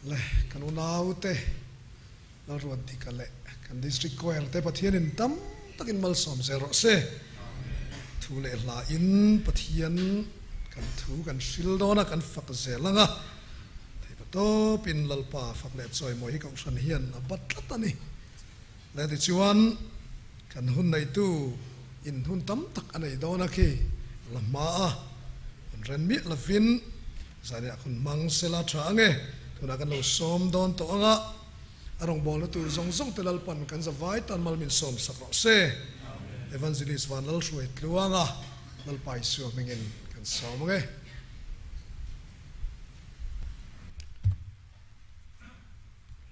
Le kan unaute Lalruatdika leh kan District Choir te Pathianin tam takin malsawm zel rawh se. Thu leh hla in Pathian kan thu kan hril dawn a, kan fak zel ang a. Theipa tawpin Lalpa fak leh chawimawi hi Kohhran hian a bat tlat a ni. Le tichuan kan hun neitu in hun tam tak a nei dawn a khi a la hma a, hun ren miah lovin zaniah hun hmang sela tha ange, tunah kan lo sawm dawn tawh ang a, a rawngbawlna tur zawng zawng te Lalpan kan zavai tan mal min sawm sak rawh se. Evangelist Vanlalhruai Tluanga Lalpa Isua hmingin kan sawm ange.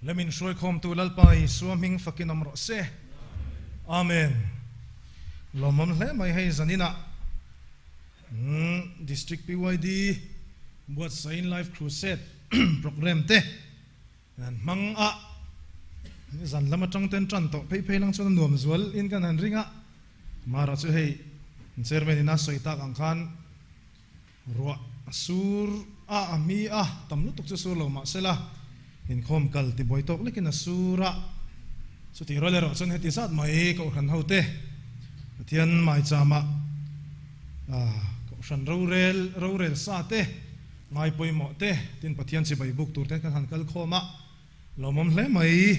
Lemin hruaikhawmtu Lalpa Isua hming fakin awm rawh se. Amen. Lawmawm hle mai hei zaninah District PYD buatsain Life Crusade programme te an hmang a, zan lam atang ten tan tawh phei phei lang chuan a nuam zual in kan han ring a, mara chu hei Chairman in a sawi tak ang khan Ruah a sur a, a mi a, tam lutuk chu sur lo mah sela, inkhawm kal ti buai tawk lekin a sur a. Chutih rual erawh chuan heti zat mai Kohhran hote Pathian maichama Kohhran rorel rorel sa te ngai pawimawh te tin Pathian chibai buk tur ten kan han kal khawm a, lawmawm hle mai.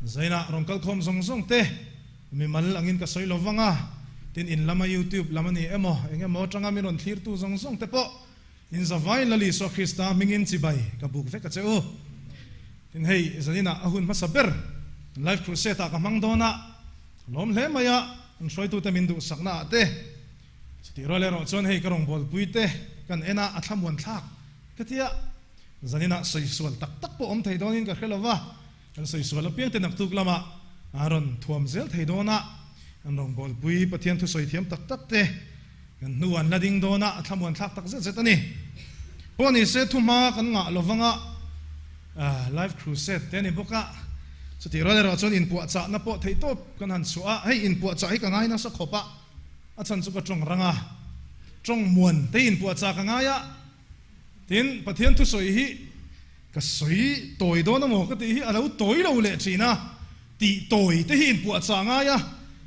Zainah rawn kal khawm zawng zawng te mimal angin ka sawi lo vang a, tin in lama YouTube lam a ni emaw eng emaw atanga min rawn thlirtu zawng zawng te pawh in zavai Lal Isua Krista hmingin chibai ka buk vek a che u. Tin hei zaninah a hun hmasa ber Life Crusade ah ka hmang dawn a, ka lawm hle mai a, an hruaitute min duhsakna ah te chutih rual erawh chuan hei ka rawngbawlpui te kan en a, a thlamuan thlak ka ti a, zaninah sawi sual tak tak pawh awm thei dawnin ka hre lo va. Kan sawi sual apiang te naktuk lamah a rawn thuam zel thei dawn a, kan rawngbawlpui Pathian thusawi thiam tak tak te kan hnu an la ding dawn a, a thlamuan thlak tak zet zet a ni. Pawh ni se thuhma kan ngah lo vanga Life Crusade te a ni bawk a, chutih rual erawh chuan inpuahchahna pawh theih tawp kan han chhuah a, hei inpuahchah hi ka ngai nasa khawp a, a chhan chu ka tawng rang a, tawng muan te inpuahchah ka ngai a, tin Pathian thusawi hi Ka sawi tawi dawn amaw ka tih hi a lo tawi lo leh thin a, tih tawi te hi inpuahchah ngai a,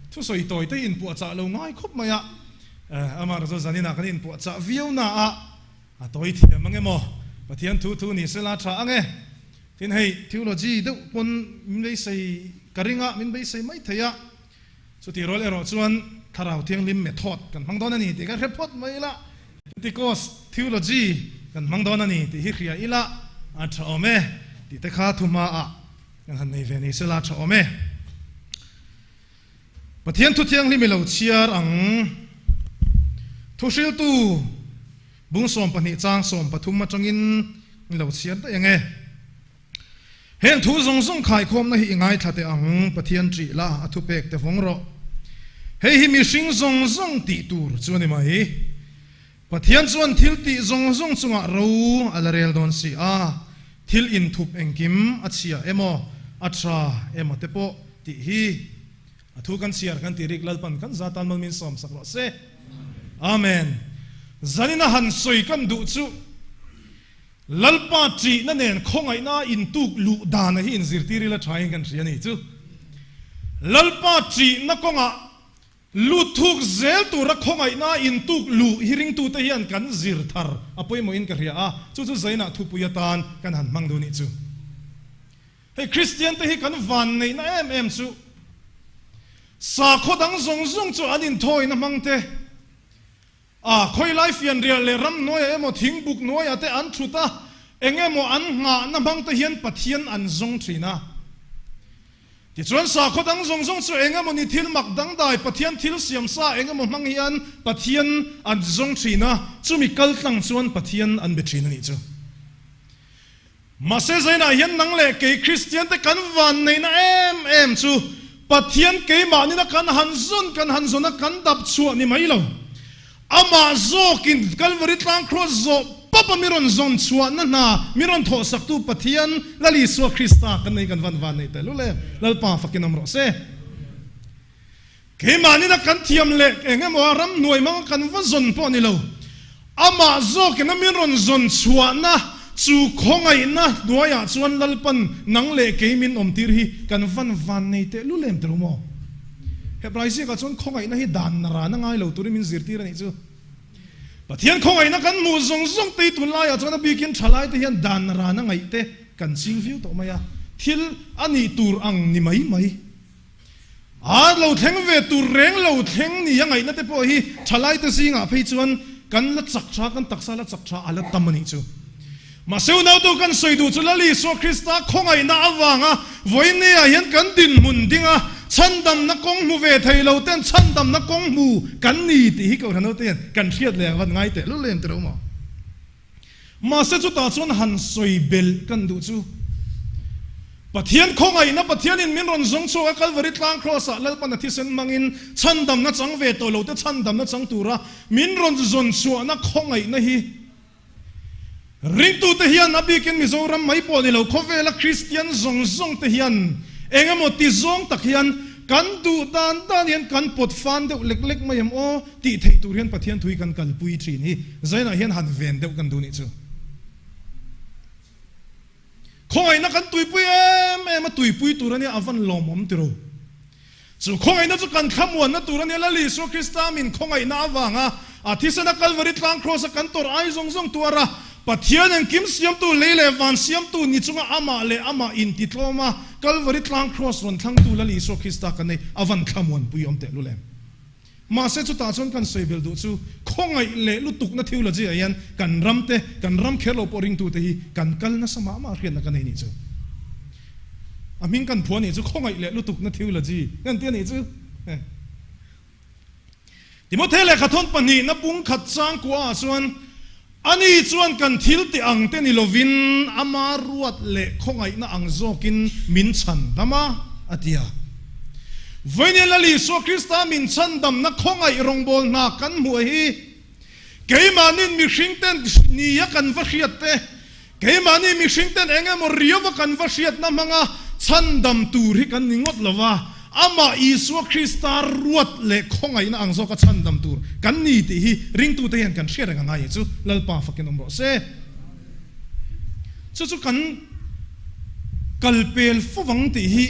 thusawi tawi te hi inpuahchah lo ngai khawp mai a, amaherawh chu zaninah kan inpuahchah viau na a, a tawi thiam ang emaw Pathian thu thu ni sela tha ang e. Tin hei theology deuh pawn min beisei ka ring a, min beisei mai thei a, chutih rual erawh chuan Thlarau Thianghlim method kan hmang dawn a ni tih ka hre phawt mai ila, Pentecost theology kan hmang dawn a ni tih hi hria ila a tha awm e tih te kha thu hmaah kan han nei ve ni sela a tha awm e. Pathian thu thianghlim i lo chhiar ang. Thuhriltu bung 12 chang 13 atangin i lo chhiar daih ang e. Heng thu zawng zawng khaikhawmna hi i ngaithla teh ang, Pathian ṭih la, a thupek te vawng rawh. Hei hi mihring zawng zawng tih tur chu a ni mai. Pathian chuan thil tih zawng zawng chungah ro a la rel dawn si a, thil inthup engkim a chhia emaw, a ṭha emaw te pawh tih hi a thu kan chhiar kan tih rik Lalpan kan za tan malmin sawm sak rawh se. Amen. Zanin a han sawi kan duh chu. Lalpa ṭihna nen khawngaihna intuk luh dana hi inzirtir ila ṭhain kan hria a ni chu. Lalpa ṭihna kawngah lut thuk zel tura khawngaihna intuk luh hi ringtute hian kan zir thar a pawimawhin ka hria a, chu chu zainah thupui atan kan han hmang duh nih chu. Hei Kristiante hi kan vanneihna em em chu sakhaw dang zawng zawng chu an inthawina hmang te, A, khawilai fianrial leh ram hnuaiah emaw thingbuk hnuaiah te an thut a, eng emaw an nghahna hmang te hian Pathian an zawng thin a. Tichuan sakhaw dang zawng zawng chu eng emaw ni thil mak dangdai Pathian thil siam sa eng emaw hmang hian Pathian an zawng thin a, chumi kal tlang chuan Pathian an be thin a nih chu. Mahse zainah hian nang leh kei Kristian te kan vanneihna em em chu Pathian keimahnin a kan han zawn kan han zawn a kan dap chhuah ni mai lo. Amah zawkin Kalvari tlang cross zawh pap a mi rawn zawn chhuahna hna mi rawn thawhsaktu Pathian Lal Isua Krista kan nei kan van vanneih tel ule Lalpa fakin awm rawh se. Keimahnin a kan thiam leh eng emaw a ramhnuai hmanga kan va zawn pawh ni lo. Amah zawkin a min rawn zawn chhuahna Chu khawngaihna hnuaiah chuan Lalpan nang leh kei min awmtir hi kan van van nei teh lul em tilo maw? Hebrai ziakah chuan khawngaihna hi dan ran a ngai lo turin min zirtir a nih chu. Pathian khawngaihna kan hmuh zawng zawng te hi tunlaiah chuan a bikin thalai te hian dan ran a ngaih te kan ching viau tawh mai a, thil a nih tur ang ni mai mai. A lo thleng ve tur reng lo thleng ni a ngaihna te pawh hi thalai te zingah phei chuan kan la chak tha, kan taksa la chak tha a la tam a nih chu. Mahse unautu kan sawi duh chu Lal Isua Krista khawngaihna avanga vawinia hian kan dinhmun dinga chhandamna kawng hmu ve thei lo ten chhandamna kawng hmu kan ni tih hi Kohhran hote hian kan hriat leh ang vat ngai teh lul em tiro maw? Mahse chutah chuan han sawi belh kan duh chu Pathian khawngaihna Pathianin min rawn zawng chhuak a Kalvari tlang Kraws-ah Lalpan a thisen hmangin chhandamna chang ve tawh lo te chhandamna chang tura min rawn zawn chhuahna khawngaihna hi Ringtute hian a bikin Mizoram mai pawh ni lo khawvela Kristian zawng zawng te hian eng emaw ti zawng tak hian kan duh dan dan hian kan pawt fan deuh lek lek mai em aw tih theih tur hian Pathian thui kan kalpui thin hi Zainah hian han ven deuh kan duh nih chu. Khawngaihna kan tuipui em em a, tuipui tur ania a van lawmawm tiro. Chu khawngaihna chu kan thlamuanna tur ania Lal Isua Krista min khawngaihna avanga a thisena Kalvari tlang kraws a kan tawrh ai zawng zawng tuar a, Pathian engkim siamtu lei leh van siamtu ni chunga amah leh amah intitlawm a Kalvari tlang kraws rawn thlangtu Lal Isua Krista kan nei a van thlamuanpui awm tehlul em. Mahse chutah chuan kan sawi belh duh chu khawngaih leh lutukna theology ah hian kan ram te, kan ram kher lo pawh ringtute hi kan kal nasa mah mah hriatna kan nei nih chu. A hming kan phuah nih chu khawngaih leh lutukna theology kan ti a nih chu. Timothea lehkhathawn pahnihna pungkhat changkua ah chuan ani chuan kan thil tih ang te ni lovin ama ruat leh khawngaihna ang zawkin min chhandam a, a ti a. Vawinia Lal Isua Krista min chhandamna khawngaih rawngbâwl hna kan hmuh hi keimahni'n mihringte'n nia kan va hriat te, keimahni mihringte'n eng emaw riauva kan va hriatna hmanga chhandam tur hi kan ni ngawt lo va, Amah Isua Krista ruat leh khawngaihna ang zawka chhandam tur kan ni tih hi ringtute hian kan hriat reng a ngai chu Lalpa fakin awm rawh se. Chu chu kan kalpel fo vang tih hi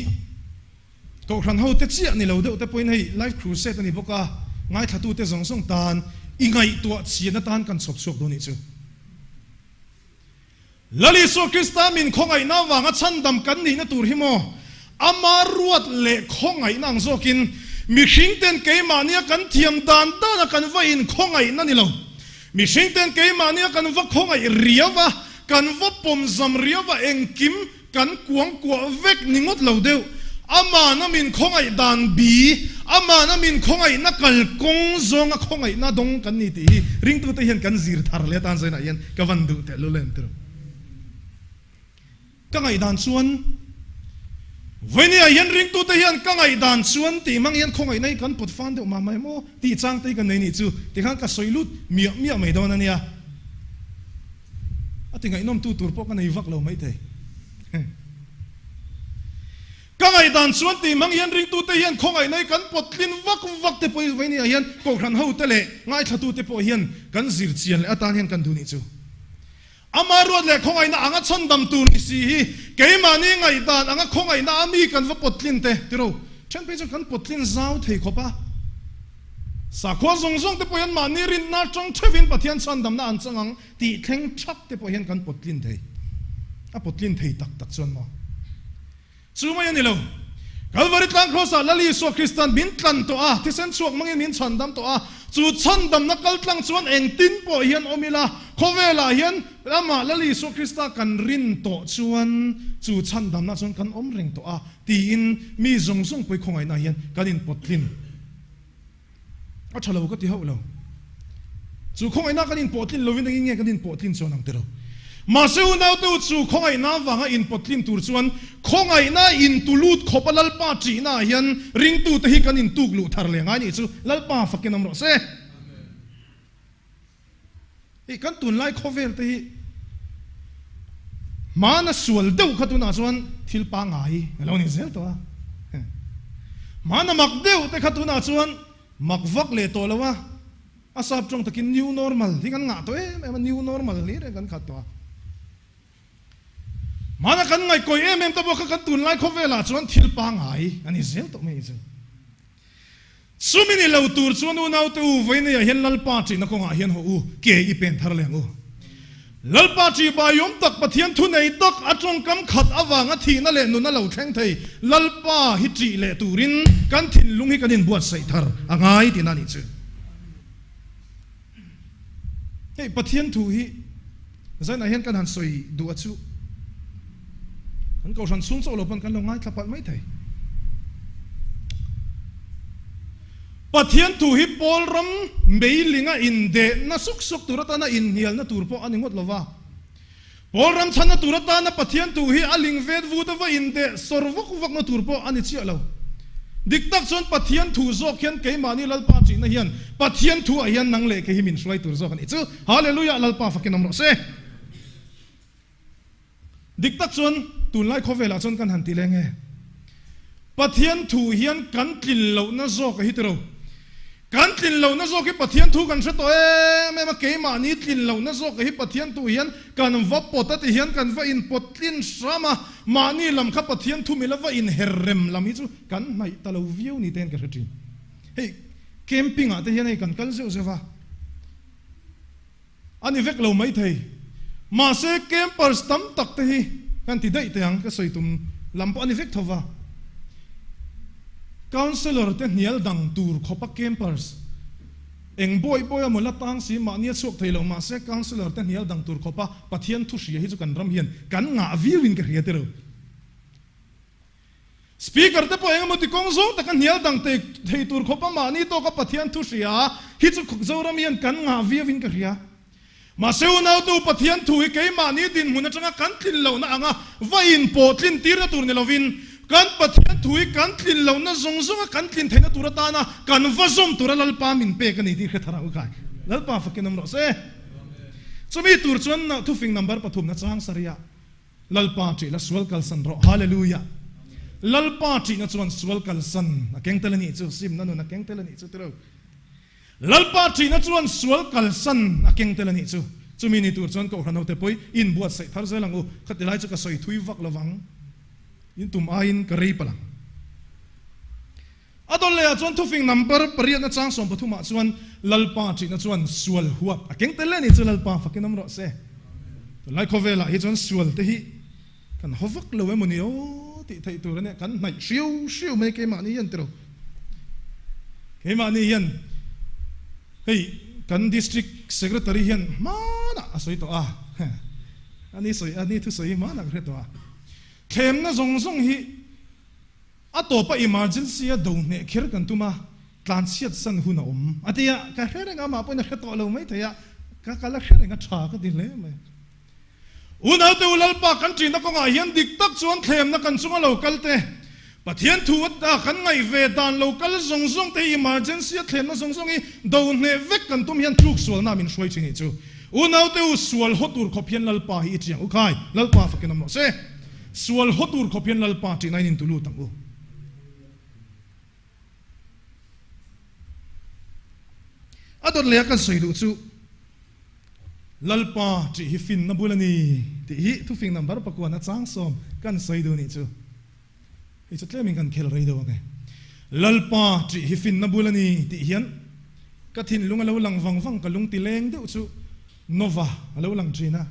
Kohhran hote chiah ni lo deuh te pawhin hei Life Crusade a ni bawk a, ngaithlatute zawng zawng tan i ngaihtuah chian atan kan chhawp chhuak dawn nih chu. Lal Isua Krista min khawngaihna avanga chhandam kan nihna tur hi maw? Ama ruat leh khawngaihna ang zawkin mihringten keimahnia kan thiam dan dana kan va inkhawngaihna ni lo. Mihringten keimahnia kan va khawngaih riau a, kan va pawmzam riau a, engkim Kan kuang kuah vek ni ngawt lo deuh. Amana min khawngaih dan bi, amana min khawngaihna kal kawng zawnga khawngaihna dawng kan ni tih hi ringtute hian kan zir thar leh atan zainah hian ka van duh teh lul em tiro. Ka ngaihdan chuan Vawinia hian ringtute hian ka ngaihdan chuan tih hmang hian khawngaihna hi kan pawt fan deuh mah mai maw tih chang te hi kan nei nih chu tikhan ka sawi lut miah miah mai dawn a nia. A ti ngaihnawmtu tur pawh ka nei vak lo maithei. Ka ngaihdan chuan tih hmang hian ringtute hian khawngaihna hi kan pawt tlin vak vak te pawh hi vawinia hian Kohhran hote leh ngaithlatute pawh hian kan zir chian leh atan hian kan duh nih chu. Ama ruat leh khawngaihna anga chhandam tur ni si hi keimahni ngaihdan anga khawngaihna a mi kan va pawt tlin te tiro then phei chuan kan pawt tlin zau thei khawp a. Sakhua zawng zawng te pawh hian mahni rinna atang theuhin Pathian chhandamna an chang ang tih thleng thak te pawh hian kan pawtlin thei. A pawtlin thei tak tak chuan maw? Chu mai a ni lo. Kalvari tlang Kraws-ah Lal Isua Kristan min tlan tawh a, thisen chhuak hmangin min chhandam tawh a. Chu chhandamna kal tlang chuan engtin pawh hian awm ila, khawvelah hian amah Lal Isua Krista kan rin tawh chuan chu chhandamna chuan kan awm reng tawh a tiin mi zawng zawng pawh i khawngaihna hian kan inpawtlin. A tha lo ka ti hauh lo. Chu khawngaihna kan inpawhtlin lovin engin nge kan inpawhtlin chuan ang tiro. Mahse unaute u chu khawngaihna avanga inpawtlin tur chuan khawngaihna intulut khawpa Lalpa ṭihna ah hian ringtute hi kan intuk luh thar leh ngai nih chu Lalpa fakin awm rawh se. Hei kan tunlai khawvel te hi hmana sual deuh kha tunah chuan thil pangngai a lo ni zel tawh a. Hmana mak deuh te kha tunah chuan mak vak leh tawh lo a, a sap tawng takin new normal hi kan ngah tawh em em a, new normal hlir in kan khat tawh a. Hmana kan ngaihkawih em em ta bawk kha kan tunlai khawvelah chuan thil pangngai a ni zel tawh mai chu. Chumi ni lo tur chuan unaute u vawiineiah hian Lalpa ṭihna kawngah hian haw u, ke i pen thar leng u. Lalpa ṭih baiawm tak Pathian thunei tak a tawngkam khat avanga thihna leh nuna lo thleng thei Lalpa hi ṭih leh turin kan thinlung hi kan inbuatsaih thar a ngai tihna a nih chu. Hei Pathian thu hi zainah hian kan han sawi duh a chu kan kohhran chhung chauh lo pawn kan lo ngaithla palh mai thei. Pathian thu hi Paul ram meilinga indehna suk suk tur atana inhnialna tur pawh a ni ngawt lo va. Paul ram chhanna tur atana Pathian thu hi a ling vet vut a va indeh sawr vak vakna tur pawh a ni chiah lo. Dik tak chuan Pathian thu zawk hian keimahni Lalpa ṭihna hian Pathian thu ah hian nang leh kei hi min hruai tur zawk a nih chu. Hallelujah Lalpa fakin awm rawh se. Dik tak chuan tunlai khawvelah chuan kan han ti leng e. Pathian thu hian kan tlin lohna zawk a hi tiro. Kan tlin lohna zawk hi Pathian thu kan hre tawh em em a, keimahni tlin lohna zawk hi Pathian thu hian kan va pawt a ti hian kan va inpawt tlin hram a, mahni lam kha Pathian thu mila va inher rem lam hi chu kan hnaih ta lo viau ni te hian ka hre thin. Hei camping ah te hian hei kan kal zeuh zeuh va, a ni vek lo maithei. Mahse campers tam tak te hi kan ti daih teh ang, ka sawi tum lam pawh a ni vek tho va. Councellor te hnial dang tur khawpa campers eng bawi bawi a maw la tang si mahni a chhuak thei lo mahse councellor te hnial dang tur khawpa Pathian thu hria hi chu kan ram hian kan ngah viau in ka hria tiro. Speaker te pawh engemaw ti kawng zawng taka hnial dang thei tur khawpa mahni tawka Pathian thu hria hi chu Zoram hian kan ngah viau in ka hria. Mahse unautu Pathian thu hi keimahni dinhmun atanga kan tlin lohna anga va inpawh tlin tirna tur ni lovin kan Pathian thu hi kan tlin lohna zawng zawnga kan tlin theihna tur atana kan va zawm tura Lalpa min pek a ni tih hre thar ang u khai. Lalpa fakin awm rawh se. Chumi tur chuan thufing number pathumna chang sarih ah Lalpa ṭih la sual kalsan rawh. Hallelujah! Lalpa ṭihna chuan sual kalsan a keng tel a nih chu, simna nun a keng tel a nih chu tiro. Lalpa ṭihna chuan sual kalsan a keng tel a nih chu. Chumi ni tur chuan Kohhran hote pawh in buatsaih thar zel ang u. Khati lai chu ka sawi thui vak lovang. In tum aiin ka rei palh ang. A dawn lehah chuan thufing number pariatna chang sawmpathumah chuan Lalpa ṭihna chuan sual huat a keng tel leh a ni chu Lalpa fakin awm rawh se. Tunlai khawvelah hi chuan sual te hi kan haw vak lo emaw ni aw tih theih tur a nia, kan hnaih hriau hriau mai keimahni hian tiraw. Keimahni hian hei kan district secretary hian hmanah a sawi tawh a, ani sawi ani thusawi hi hmanah ka hre tawh a, thlemna zawng zawng hi A tawpa emergency a do hneh kher kan tum a, tlanchhiat san hun a awm a ti a, ka hre reng a, amah pawhin a hre tawh lo mai thei a, ka kal a hre reng a, tha ka ti hle mai. Unaute u Lalpa kan ṭihna kawngah hian dik tak chuan thlemna kan chunga lo kal te, Pathian thu a kan ngaih ve dan lo kal zawng zawng te hi emergency a thlemna zawng zawng hi do hneh vek kan tum hian tluk sualna min hruai ṭhin hi chu. Unaute u sual haw tur khawp hian Lalpa hi i ṭiang u khai, Lalpa fakin awm rawh se. Sual haw tur khawp hian Lalpa ṭihna in intu lut ang u. A dawt leh a kan sawi duh chu Lalpa ṭih hi finna bul a ni tih hi thufing number pakuan a chang sawm kan sawi duh nih chu. Hei chu tlemin kan khel rei deuh ang e. Lalpa ṭih hi finna bul a ni tih hian ka thinlung a lo lang vang vang ka lung ti leng deuh chu Nova a lo lang ṭhin a.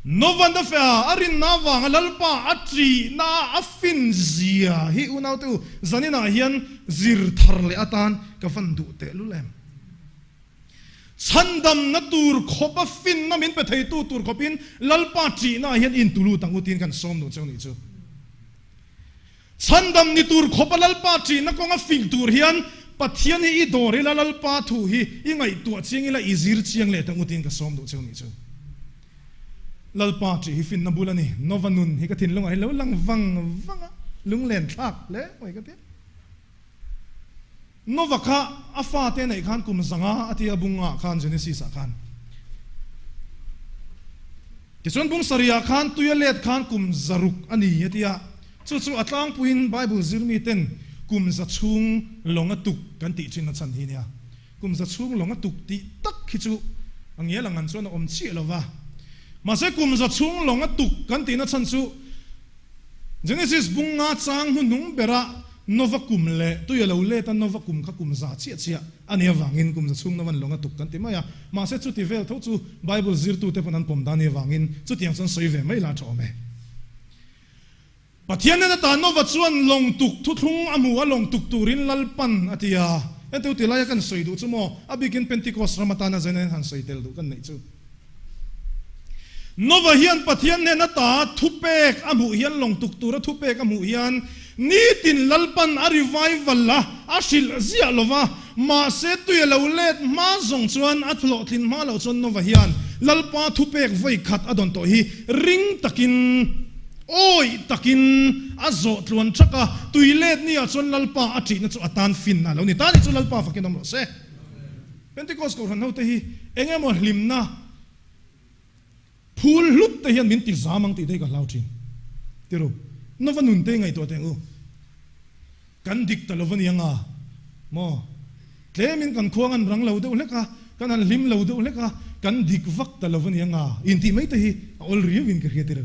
Nova na fea a rinna avanga Lalpa a ṭihna a fin zia hi unaute u zaninah hian zir thar leh atan ka van duh tehlul em. Chhandamna tur khawp a finna min pe theitu tur khawpin Lalpa ṭihna hian intu lut ang u tiin kan sawm duh cheu nih chu. Chhandam ni tur khawpa Lalpa ṭihna kawnga fing tur hian Pathian hi i dawr ila, Lalpa thu hi i ngaihtuah chiang ila, i zir chiang leh ta ngutin ka sawm duh cheu nih chu. Lalpa ṭih hi finna bul a ni. Nova nun hi ka thinlungah hi lo lang vang vang a, lunglen thlak hle mai ka ti. Nova kha a fate neih khan kum zanga a tia bungah khan Genesis ah khan. Tichuan bung sarihah khan tuia let khan kum zaruk a ni a ti a, chu chu a tlangpuiin Bible zirmi ten kum za chhung lawng a tuk kan tih thin a chhan hi nia. Kum za chhung lawng a tuk tih tak hi chu a ngial ang an chuan a awm chiah lo va. Mahse kum za chhung lawng a tuk kan tihna chhan chu Genesis bung nga chang hnuhnung bera Nova kum leh tui a lo let a Nova kum kha kum za chiah chiah a nih avangin kum za chhung Novan lawng a tuk kan ti mai a. Mahse chuti vel tho chu Bible zirtute pawn an pawm dan nih avangin chutiang chuan sawi ve mai la tha awm e. Pathian nen atan Nova chuan lawng tuk thuthlung a hmu a, lawng tuk turin Lalpan a ti a. Heng ti laia kan sawi duh chu maw, a bikin Pentecost ram atana zaina hian han sawi tel duh kan neih chu. Nova hian Pathian nen ata thupek a hmuh hian, lawng tuk tura thupek a hmuh hian, nitin Lalpan a revival a, a hrilh ziah lo va, mahse tui a lo let hma zawng chuan a hlawhtlin hma loh chuan Nova hian Lalpa thupek vawi khat a dawn tawh hi ring takin Awi takin a zawh tluan thak a, tui let ni ah chuan Lalpa a ṭihna chu a tan finna a lo ni. Ta ni chu Lalpa fakin awm rawh se. Pentecost kohhran ho te hi eng emaw hlimna phul hlut te hian min ti zam ang tih te hi ka hlau ṭhin. Tiru, Nova nun te hi ngaihtuah teh ang u. Kan dik ta lo va ni anga maw? Tlemin kan khuang an rang lo deuh hlek a, kan han hlim lo deuh hlek a, kan dik vak ta lo va ni anga intih mai te hi a awl riau in ka hria tir.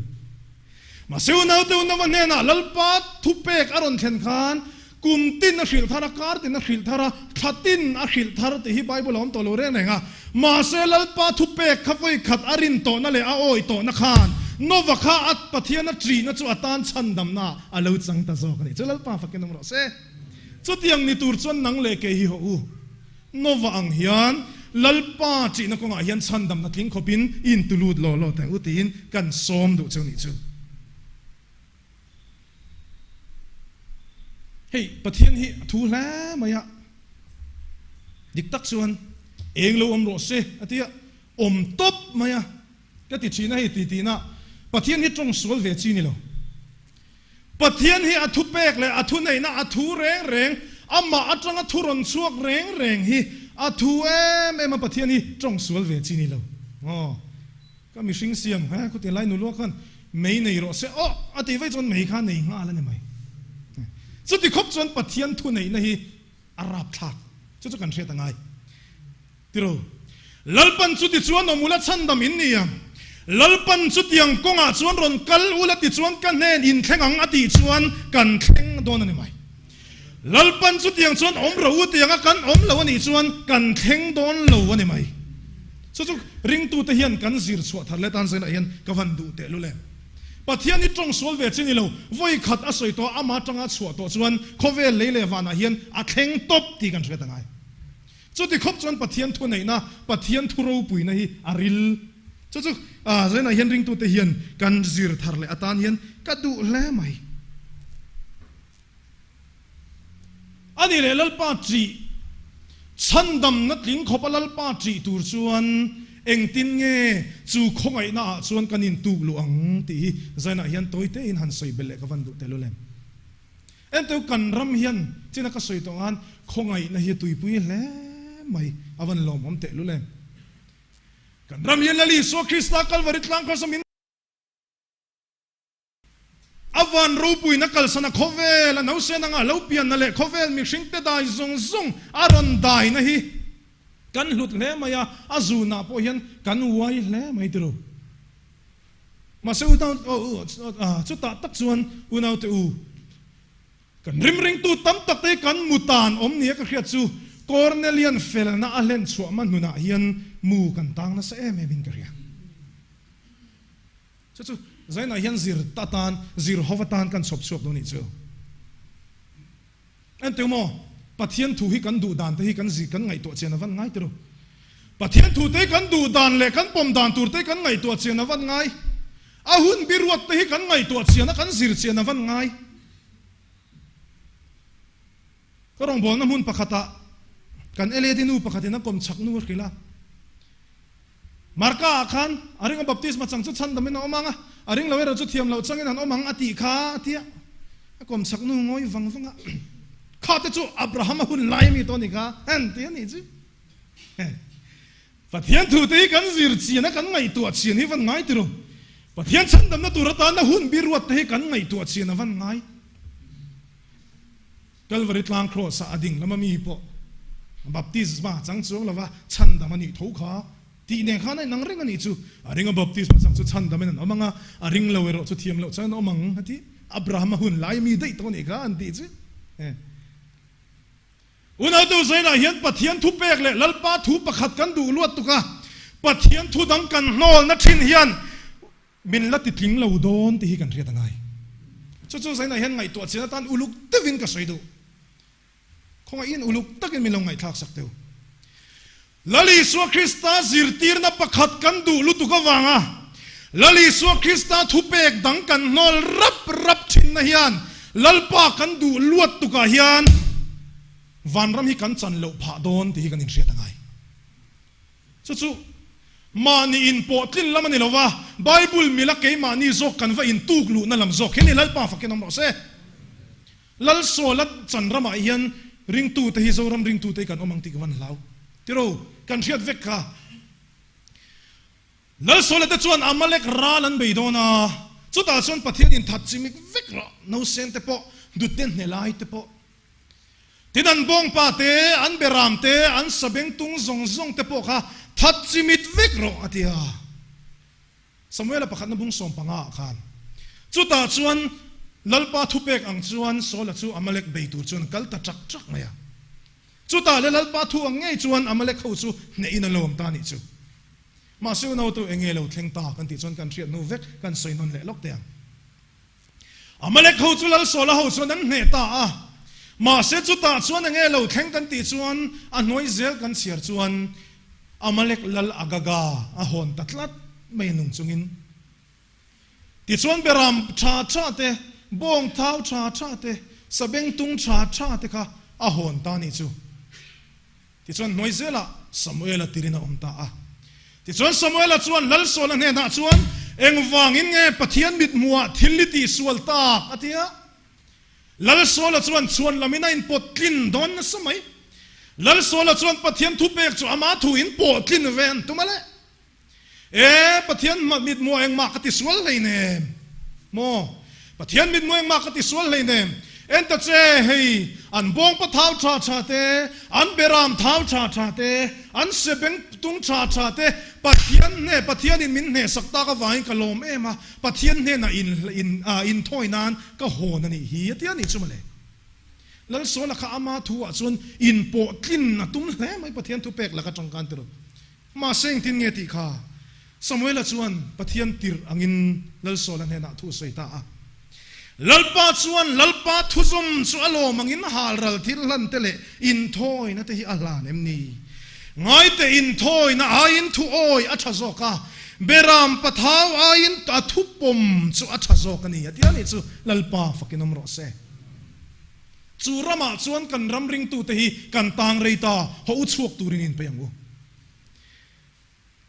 Mahse unaute unauva hnenah Lalpa thupek a rawn thlen khan kum tin a hrilh thar a, kar tin a hrilh thar a, thla tin a hrilh thar tih hi Bible a awm tawh lo reng reng a. Mahse Lalpa thupek kha vawi khat a rin tawhna leh a awi tawhna khan Nova kha a Pathian a ṭihna chu a tan chhandamna a lo chang ta zawk a ni. Chu Lalpa fakin awm rawh se. Chutiang ni tur chuan nang leh kei hi haw u. Nova ang hian Lalpa ṭihna kawngah hian chhandamna tling khawpin i intulut law law teh u tiin kan sawm duh cheu nih chu. Hei Pathian hi a thu hle mai a, dik tak chuan eng lo awm rawh se a ti a, awm tawp mai a ka ti thin a hei ti tihna Pathian hi tawng sual ve chi ni lo. Pathian hi a thupek leh a thuneihna a thu reng reng, amah atanga thu rawn chhuak reng reng hi a thu em em a Pathian hi tawng sual ve chi ni lo. Aw. Ka mihring siam he khawti lai nulua khan mei nei rawh se aw a tih vaih chuan mei kha nei nghal a ni mai. Chuti khawp chuan Pathian thu neihna hi a rapthlak chu chu kan hriat a ngai. Tiro, Lalpan chuti chuan awm ula chhandam in ni ang. Lalpan chutiang kawngah chuan rawn kal ula tichuan ka hnen in thleng ang a tih chuan kan thleng dawn a ni mai. Lalpan chutiang chuan awm ro u tianga kan awm lo a nih chuan kan thleng dawn lo a ni mai. Chu chu ringtute hian kan zir chhuah thar leh tan zainah hian ka van duh teh lul em. Pathian hi tawng sual ve chi ni lo, vawi khat a sawi tawh a, ama tanga chhuah tawh chuan khawvel lei leh vanah hian a thleng tawp tih kan hre ta ngai. Chuti khawp chuan Pathian thuneihna, Pathian thu ropuina hi a ril. Chu chu zainah hian ringtute hian kan zir thar leh atan hian ka duh hle mai. A ni leh Lalpa ṭih, chhandamna tling khawpa Lalpa ṭih tur chuan engtin nge chu khawngaihna ah chuan kan intuk luh ang tih hi zainah hian tawi tein han sawi belh leh ka van duh telul em. Enteu kan ram hian china ka sawi tawh ang khawngaihna hi a tuipui hle mai a van lawmawm tehlul em. Kan ram hian Lal Isua Krista Kalvari tlang khawsa min A van ropuina kalsana khawvel a nausen anga lo pianna leh khawvel mihringte dai zawng zawng a rawn daina hi kan hlut hle mai a, a zunah pawh hian kan uai hle mai tiro. Mahse unau chutah tak chuan unaute u, kan rimringtu tam tak te hi kan mutan awm nia ka hriat chu Cornelian felna a hlen chhuah hma hnunah hian mu kan tang nasa em em in ka hria. Chu chu zainah hian zir atan, zir ho atan kan chhawp chhuak dawn nih chu. Enteu maw, Pathian thu hi kan duh dan te hi kan zir kan ngaihtuah chian a van ngai tiro. Pathian thu te hi kan duh dan leh kan pawm dan tur te hi kan ngaihtuah chian a van ngai. A hun biruat te hi kan ngaihtuah chian a kan zir chian a van ngai. Ka rawngbawlna hmun pakhatah kan LAD nu pakhatin a kawm chak nu a hrilh a. Marka ah khan a ring a baptisma chang chu chhandamin a awm ang a, a ring lo erawh chu thiam loh changin an awm ang a tih kha a ti a. A kawm chak nu ngawi vang vang a, Kha te chu Abraham a hun lai ami tawh a ni kha, han ti a nih chu. Pathian thu te hi kan zir chian a, kan ngaihtuah chian hi van ngai tiro. Pathian chhandamna tur atana hun biruat te hi kan ngaihtuah chian a van ngai. Kalvari tlang Kraws-ah a ding lama mi pawh baptisma chang chuang lova chhandam a nih tho kha. Tih nen khan a inang reng a nih chu. A ringa baptisma chang chu chhandamin an awm ang a, a ring lo erawh chu thiam loh chuan an awm ang a ti. Abrahama hun lai mi daih tawh a nih kha an tih chu. Unautu Zainah hian Pathian thu pek leh Lalpa thu pakhat kan duh luat tuk a, Pathian thu dang kan hnawlna thin hian min la titling lo dawn tih hi kan hriat a ngai. Chu chu Zainah hian ngaihtuah chian atan uluk deuhin ka sawi duh. Khawngaihin uluk takin min lo ngaihthlak sak teu. Lal Isua Krista zirtirna pakhat kan duh lutuk avanga Lal Isua Krista thupek dang kan hnawl rap rap thinna hian Lalpa kan duh luat tukah hian vanram hi kan chan loh phah dawn tih hi kan inhriat a ngai. Chu chu mahni inpawh tlin lam a ni lova, Bible mila keimahni zawk kan va intuk luhna lam zawk hi a ni. Lalpa fakin awm rawh se. Lalsawla chan ramah hian ringtute hi Zoram ringtute hi kan awm ang tih ka van hlau. Tiro, kan hriat vek kha. Lalsawla te chuan Amalek ral an bei dawn a, chutah chuan Pathian in that chimik vek rawh, nausen te pawh, dute hnelai te pawh. Tin an bawngpa te, an beram te, an sabeng tung zawng zawng te pawh kha that chimit vek rawh a ti a. Samuela pakhatna bung 15 ah khan chutah chuan Lalpa thupek ang chuan Saula chu Amalek bei tur chuan a kal ta ṭak ṭak mai a. Chutah le Lalpa thu ang ngei chuan Amalek ho chu hnehin a lawm ta a nih chu. Mahse unautu eng nge lo thleng ta kan tih chuan kan hriat hnu vek kan sawi nawn leh lawk teh ang. Amalek ho chu Lal Saula ho chuan an hneh ta a. Mahse chutah chuan eng nge lo thleng kan tih chuan a hnuai zel kan chhiar chuan Amalek lal Agaga a hawn ta tlat mai a nung chungin. Tichuan beram tha tha te, bawng thau tha tha te, sabeng tung tha tha te kha a hawn ta nih chu. Tichuan hnuai zelah Samuela tirin a awm ta a. Tichuan Samuela chuan Lal Saula hnenah chuan, Engvangin nge Pathian mithmuhah thil i tihsual tak? a ti a. Lal Saula chuan chhuan lamin a inpawt tlin dawn nasa mai. Lal Saula chuan Pathian thupek chu ama thu in pawh tlin ve an tum a le. E, Pathian mithmuh engmah ka tisual hleinem. Maw? Pathian mithmuh engmah ka tisual hleinem. En ta che, hei, an bawngpa thau tha tha te, an beram thau tha tha te, an sebeng tung tha tha te, Pathian hne, Pathianin min hnehsak tak avangin ka lawm em a, Pathian hnenah in in inthawi nan ka hawn a nih hi a ti a nih chu mawle. Lalsawla kha ama thu ah chuan inpawh tlin a tum hle mai Pathian thu pek laka tangkan ti rawh. Mahse engtin nge tih kha Samuela chuan Pathian tirh angin Lalsawla hnenah thu a sawi ta a. Lalpa chuan Lalpa thuzawm chu a lawm angin halral thil hlan te leh inthawina te hi a hlan em ni? Ngaite inthawina aiin thu awi a tha zawk a, Beram pathau aiin a thu pawm chu a tha zawk a ni, a ti a nih chu Lalpa fakin awm rawh se. Chu ramah chuan kan ram ringtute hi kan tang rei ta, haw u chhuak turin inpeih ang u.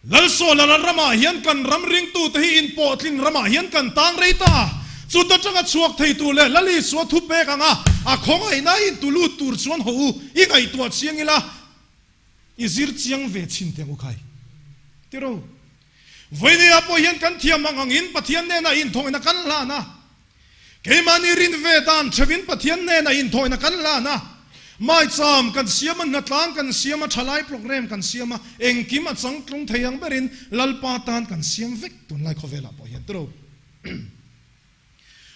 Lalsawla lal ramah hian kan ram ringtute hi inpawhtlin ramah hian kan tang rei ta. Chuta tanga chhuak thei tur leh Lal Isua thu pek anga a khawngaihna intu lut tur chuan haw u i ngaihtuah chiang ila, I zir chiang ve chhin teh u khai. Tiro. Vawinia pawh hian kan thiam ang angin Pathian nena inthawina kan hlan a. Keimahni rin ve dan theuhin Pathian nena inthawina kan hlan a. Maicham kan siam a, hnatlang kan siam a, thalai program kan siam a, engkim a changtlung thei ang berin Lalpa tan kan siam vek tunlai khawvelah pawh hian. Tiro.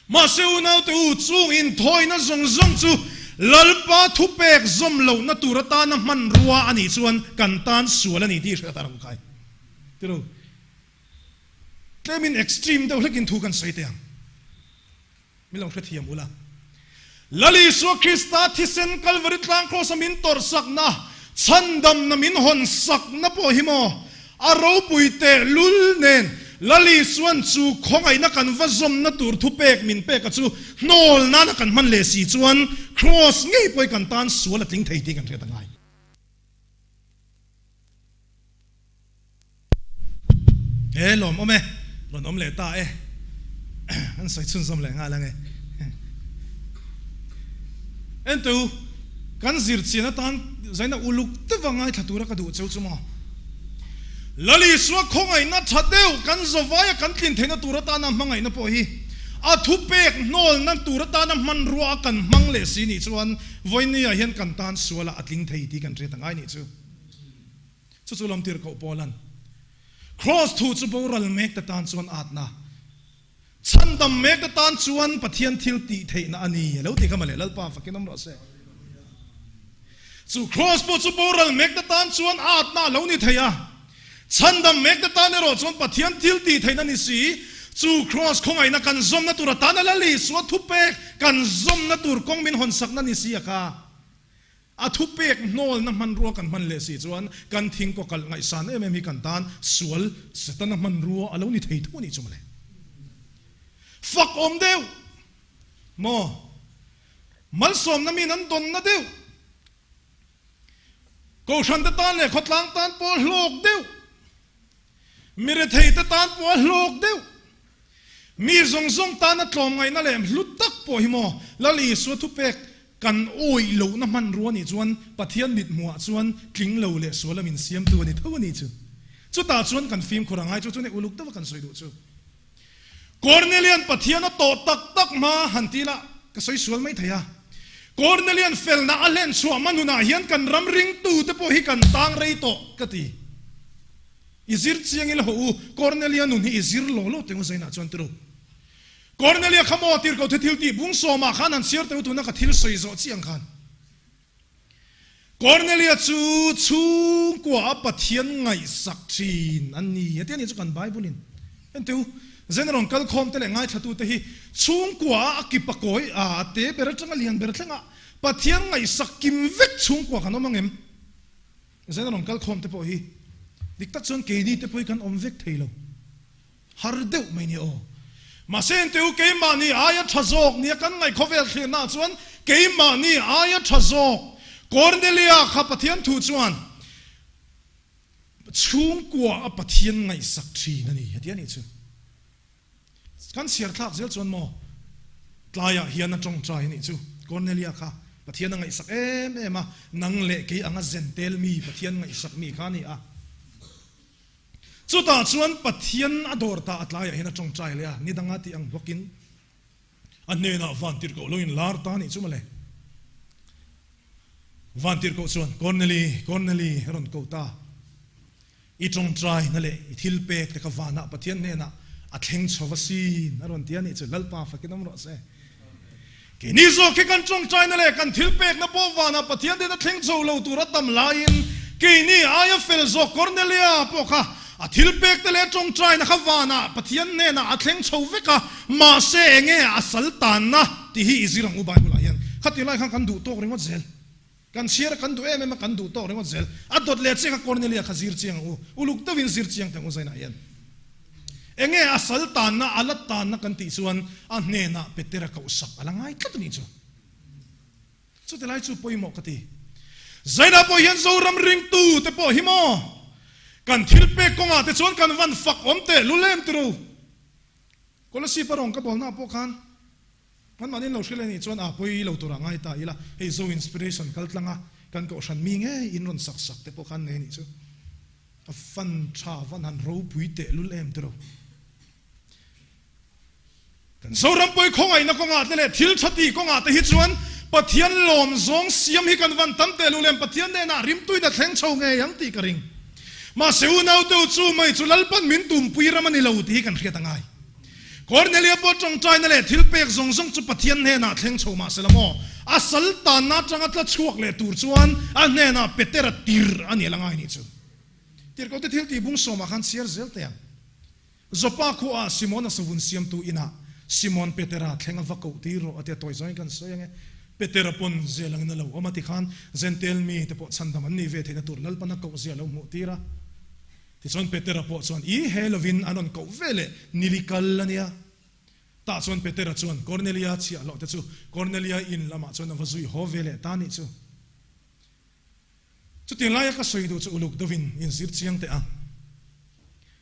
Mahse unaute u, chung inthawina zawng zawng chu Lalpa thupek zawm lohna tur atana hmanrua a nih chuan kan tan sual a ni tih hriat a ram khai. Tiro, tlemin extreme deuh hlekin thu kan sawi teh ang. Min lo hrethiam ula. Lal Isua Krista thisen Kalvari tlang kraws a min tawrhsakna, chhandamna min hawn sakna pawh hi maw a ropui teh lul nen Lal Isuan chu khawngaihna kan va zawmna tur thupek min pek a chu hnawl nana kan hman leh si chuan kraws ngei pawh hi kan tan sual a tling thei tih kan hriat a ngai. He lawm awm e, rawn awm leh ta e, an sawi chhunzawm leh nghal ange. Entu, kan zir chian atan zaina uluk deuh a ngaithla tura ka duh cheu chu maw? Lal Isua khawngaihna tha deuh kan zavaia kan tlin theihna tur atana hmangaihna pawh hi a thupek hnawlna tur atana hmanrua a kan hmang leh si nih chuan vawinia hian kan tan sualah a tling thei tih kan hriat angai nih chu. Chu chu lamtir koh Paulan. Kraws thu chu boral mek te tan chuan atna, chhandam mek te tan chuan Pathian thil tih theihna a ni, a lo ti kha mawle, Lalpa fakin awm rawh se. Chu kraws pawh chu boral mek te tan chuan atna a lo ni thei a, chhandam mek te tan erawh chuan Pathian thil tih theihna ni si. Chu kraws khawngaihna kan zawmna tur atana Lal Isua thupek kan zawmna tur kawng min hawnsakna ni si a kha. A thupek hnawlna hmanrua kan hman leh si chuan kan thing kaw kalh ngaihsan em em hi kan tan sual Setana hmanrua a lo ni thei tho a nih chu mawle. Fak awm deuh maw? Malsawmna min an dawnna deuh. Kohhran te tan leh khawtlang tan pawh a hlawk deuh. Mi rethei te tan pawh a hlawk deuh. Mi zawng zawng tana tlawmngaihna leh hlu tak pawh hi maw Lal Isua thupek kan awih lohna hmanrua nih chuan Pathian mithmuhah chuan tling lo leh sual a min siamtu a ni tho a nih chu. Chutah chuan kan fimkhur a ngai chu chu ni uluk deuha kan sawi duh chu. Kornelian Pathian a tawh tak tak hma han ti ila ka sawi sual mai thei a. Kornelian felna a hlen chhuah hma nunah hian kan ram ringtute pawh hi kan tang rei tawh ka ti. I zir chiang ila haw u, Kornelia nun hi i zir lo lo teng u Zainah chuan ti ru. Kornelia kha maw tirhkoh the thil tih bung sawmah khan han chhiar teh u tuna ka thil sawi zawh chiang khan. Kornelia chu chhungkua a Pathian ngaihsak thin an ni a ti a ni chu kan Bible in. Enteh u, Zen rawn kal khawm te leh ngaithla te hi chhungkua a a kip a kawi a, a te ber atanga lian ber thlengah Pathian ngaihsak kim vek chhungkua kan awm ang em? Zen rawn kal khawm te pawh hi dik tak chuan keini te pawh hi kan awm vek thei lo. Har deuh mai nia aw. Mahse engte u keimahni aia tha zawk nia kan ngaih khawvel thlirnaah chuan keimahni aia tha zawk Cornelia kha Pathian thu chuan chhungkua a Pathian ngaihsak thin a ni a ti a nih chu. Kan chhiar thlak zel chuan maw tlaiah hian a tawngtai a nih chu Cornelia kha Pathian a ngaihsak em em a, nang leh kei anga zen tel mi Pathian ngaihsak mi kha a ni a. Chutah chuan Pathian a dawr ta a tlaiah hian a tawngtai leh a, ni danga tih ang bawkin a hnenah vantirhkoh lo in lar ta a nih chu mawle. Vantirhkoh chuan, Korneli, Korneli, a rawn ko ta. I tawngtai na leh i thil pek te kha vanah Pathian hnenah a thleng chho va sin, a rawn ti a nih chu. Lalpa fakin awm rawh se. Keini zawk hi kan tawngtaina leh kan thil pekna pawh vanah Pathian dena thleng chho lo tur a tam laiin keini aia fel zawk Kornelia pawh kha a thil pekte leh tawngtaina kha vanah Pathian hnenah a thleng chho vek a, mahse enge a sal tanna tih hi i zir ang u Bible-ah hian khati lai khan kan duh tawk ringawt zel. Kan chhiar a kan duh em em a kan duh tawk ringawt zel. A dawt leh chiah kha Kornelia kha zir chiang ang u. Uluk deuhin zir chiang teh ang u Zainah hian. Enge a sal tanna a la tanna kan tih chuan a hnenah Petera kohsak a la ngai tlat a nih chu. Chuti lai chu pawimawh ka ti. Zainah pawh hian Zoram ringtu te pawh hi maw kan thil pek kawngah te chuan kan van fak awm teh lulem tiro. Kolasib a rawn ka bawlna pawh khan Kan mahni lo hrilh a nih chuan a pawi lo turah ngai ta ila, hei Zo Inspiration kal tlanga kan kohhran mi ngei in rawn sak sak te pawh khan nei a nih chu. A fan tha van han ropui teh lul em tiro. Kan Zoram pawi khawngaihna kawngah te leh thil tha tih kawngah te hi chuan Pathian lawm zawng siam hi kan van tam teh lul em, Pathian hnenah rimtuina thleng chho ngei ang tih ka ring. Mahse unaute u chu mai chu Lalpan min tumpui ram a ni lo tih hi kan hriat a ngai. Kornelia pawh tawngtaina leh thil pek zawng zawng chu Pathian hnenah thleng chho mah se la maw, a sal tanna atanga tla chhuak leh tur chuan a hnenah Petera tir a nih la ngai nih chu. Tirhkohte thil tih bung sawmah khan chhiar zel teh ang. Joppa khuaah Simona savun siamtu inah Simon Petera thleng a va koh tir rawh a tia tawi zawngin kan sawi ang e. Petera pawn zel angin a lo awm a tikhan Jentail mite pawh chhandam an nih ve theihna tur Lalpan a koh zia a lo hmuh tir a. Tichuan Petera pawh chuan i he lovin an rawn koh ve leh nili kal a nia. Tah chuan Petera chuan Kornelia chhiahhlawh te chu Kornelia in lamah chuan a va zui haw ve leh ta nih chu. Chutiang laia ka sawi duh chu uluk deuhin inzir chiang teh a.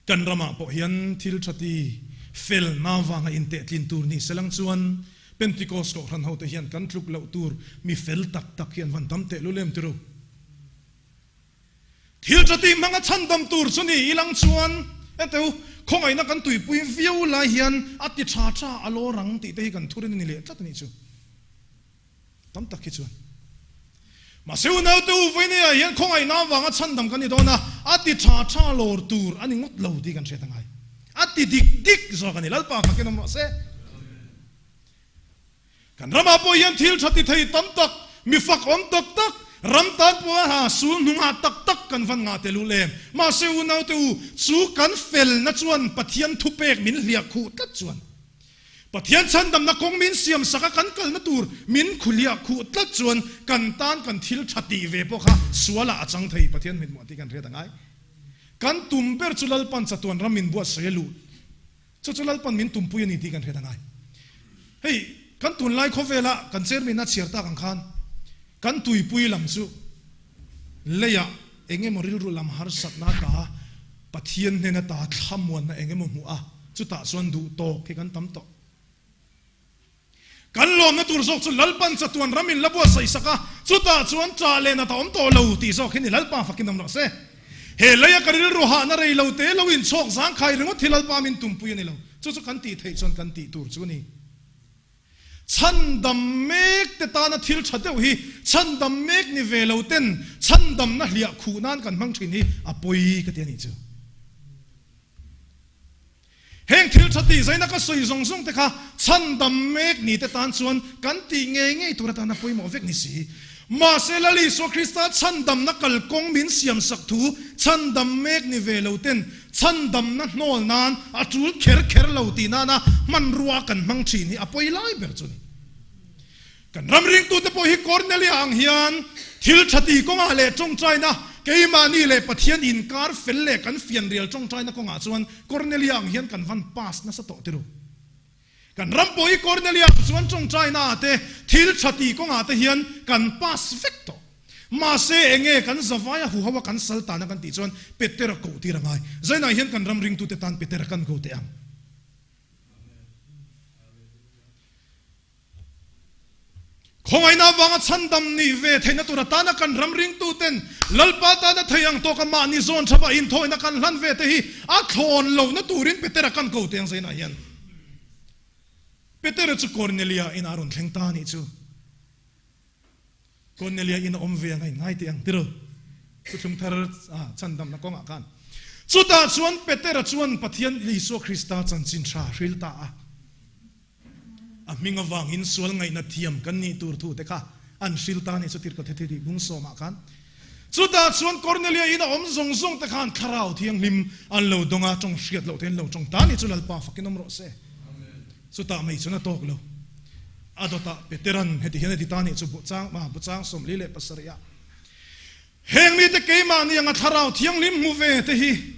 Kan ramah pawh hian thil tha ti fel na vanga intehtlin tur ni selang chuan Pentecost kohhran hote hian kan tluk loh tur mi fel tak tak hi an van tam tehlul em tiru. Thil tha tih hmanga chhandam tur chu ni ilang chuan enteu khawngaihna kan tuipui viau lai hian a ti tha tha a lawr ang tih te hi kan thurin a ni leh tlat a nih chu. Tam tak hi chuan. Mahse unaute u vawinia hian khawngaihna avanga chhandam kan ni dawn a, a ti tha tha lawr tur a ni ngawt lo tih kan hriat a ngai. A ti dik dik zawk a ni. Lalpa fakin awm rawh se. Kan ramah pawh hian thil tha ti thei tam tak, mi fak awm tak tak, ram tan pawha ha sul hnungah tak tak kan van ngah tel ulh em. Mahse unaute u, chu kan felna chuan Pathian thupek min hliah khuh tlat chuan, Pathian chhandamna kawng min siam sak a kan kalna tur min khuhliah khuh tlat chuan kan tan kan thil tha tih ve pawh kha sualah a chang thei Pathian mithmuh tih kan hriat a ngai. Kan tum ber chu Lalpan chatuan ram min buatsaih a luh chu chu Lalpan min tumpui a ni tih kan hriat a ngai. Hei kan tunlai khawvela kan chairman a chhiar tak ang khan kan tuipui lam chu leiah eng emaw rilru lam harsatna ta Pathian hnena ta thlamuanna eng emaw hmuh a, chutah chuan duh tawk hi kan tam tawh. Kan lawmna tur zawk chu Lalpan chatuan ram in la buatsaih sak a, chutah chuan ṭah leh nat a awm tawh lo tih zawk hi ni Lalpa fakin awm rawh se. He leia ka rilru hahna rei lo te lo inchhawk zangkhai ringawt hi Lalpa min tumpui a ni lo. Chu chu kan tih theih chuan kan tih tur chu a ni. Chhandam mek te tana thil tha deuh hi chhandam mek ni ve lo ten chhandamna hliah khuh nan kan hmang thin hi a pawi ka ti a nih chu. Heng thil tha tih zaina ka sawi zawng zawng te kha chhandam mek ni te tan chuan kan tih ngei ngei tur atana pawimawh vek ni si. Mahse Lal Isua Krista chhandamna kalkawng min siam sak thu chhandam mek ni ve lo ten chhandamna hnawl nan a tul kher kher lo tih nana hmanrua kan hmang thin hi a pawi lai ber chu ni. Kan ram ringtute pawh hi Kornelia ang hian thil tha ti kawngah leh tawngtaina, keimahni leh Pathian inkar fel leh kan fianrial tawngtaina kawngah chuan Kornelia ang hian kan van pass nasa tawh ti ru. Kan ram pawh hi Kornelia ang chuan tawngtaina ah te, thil tha ti kawngah te hian kan pass vek tawh. Mahse enge kan zavaia huho a kan sal tana kan tih chuan Petera koh tir a ngai. Zainah hian kan ram ringtute tan Petera kan ko teh ang. Khawngaihna avanga chhandam nih ve theihna tur atana kan ram ringtuten Lalpa tana thei ang tawka mahni zawn thapa inthawina kan hlan ve te hi a thlawn lohna turin Petera kan ko teng zainah hian Petera chu Kornelia inah a rawn thleng ta a nih chu. Kornelia in a awm ve ang a inngai teh ang tiraw Thuthlung thar chhandamna kawngah khan. Chutah chuan Petera chuan Pathian Isua Krista chanchin tha hril ta a. A hming avangin sual ngaihna thiam kan nih tur thu te kha an hril ta a nih chu tirhkoh the thi bung sawmah khan. Chutah chuan Kornelia in a awm zawng zawng te khan Thlarau Thianghlim an lo dawng a, tawng hriat loh te an lo tawng ta a nih chu Lalpa fakin awm rawh se. Chutah mai chuan a tawk lo. A dawtah Peteran heti hian a ti ta a nih chu Buchang, Buchang 47 ah. Heng mite keimahni anga Thlarau Thianghlim hmu ve te hi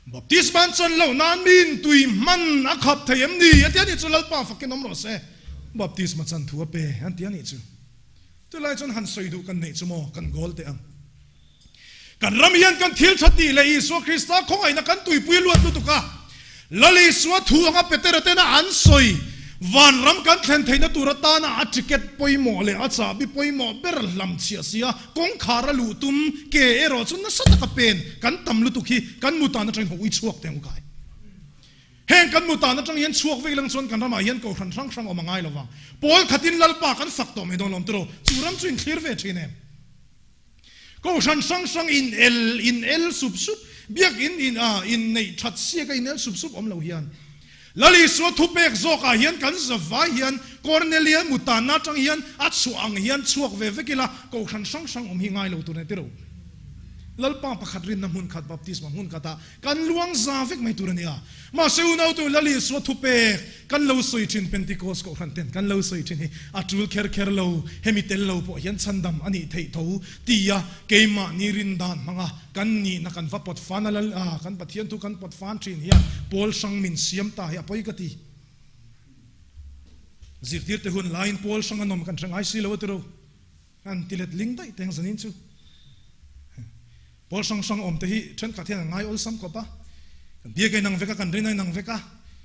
Baptisma an chan loh nan miin tui hman a khap thei em ni? A ti a nih chu Lalpa fakin awm rawh se. Baptisma chan thu a pe an ti a nih chu. Chulai chuan han sawi duh kan neih chu maw kan goal teh ang. Kan ram hian kan thil tha tih leh Isua Krista khawngaihna kan tuipui luat lutuk a. Lal Isua thu anga Petera tena an sawi vanram kan thlen theihna tur atana a ticket pawimawh leh a chahbi pawimawh ber hlam chhiah sia Kawngkhar a luh tum ke erawh chu nasa taka pen kan tam lutuk hi kan mutan atangin haw ui chhuak teh ang u kai. Heng kan mutan atang hian chhuak vek lang chuan kan ramah hian kohhran hrang hrang awm a ngai lo vang. Pawl khatin Lalpa kan fak tawh mai dawn lawm tiraw? Chu ram chu inthlir ve thin em? Kohhran hrang hrang in el in el sup sup, biakin in a inneih that siak a in el sup sup awm lo hian Lal Isua thupek zawkah hian kan zavai hian Kornelia mutanna atang hian a chhuah ang hian chhuak ve vek ila kohhran hrang hrang awm hi ngai lo tur a ni tiro. Lalpa pakhat rinna hmun khat baptisma hmun khatah kan luang za vek mai tur a nia. Mahse unautu Lal Isua thupek kan lo sawi thin Pentecost kohhran ten kan lo sawi thin hi a tul kher kher lo, hemi tel lo pawh hian chhandam a nih theih tho tia keimahni rindan hmanga Kan nihna kan va pawt fan a lal a, kan Pathian thu kan pawt fan thin hian pawl hrang min siam ta hi a pawi ka ti. Zirtirte hun laiin pawl hrang an awm kan hre ngai si lo a tiro. An ti let ling daih teng zanin chu. Pawl hrang hrang awm te hi thenkhat hian an ngai awlsam khawp a. Kan biak a inang vek a, kan rin a inang vek a.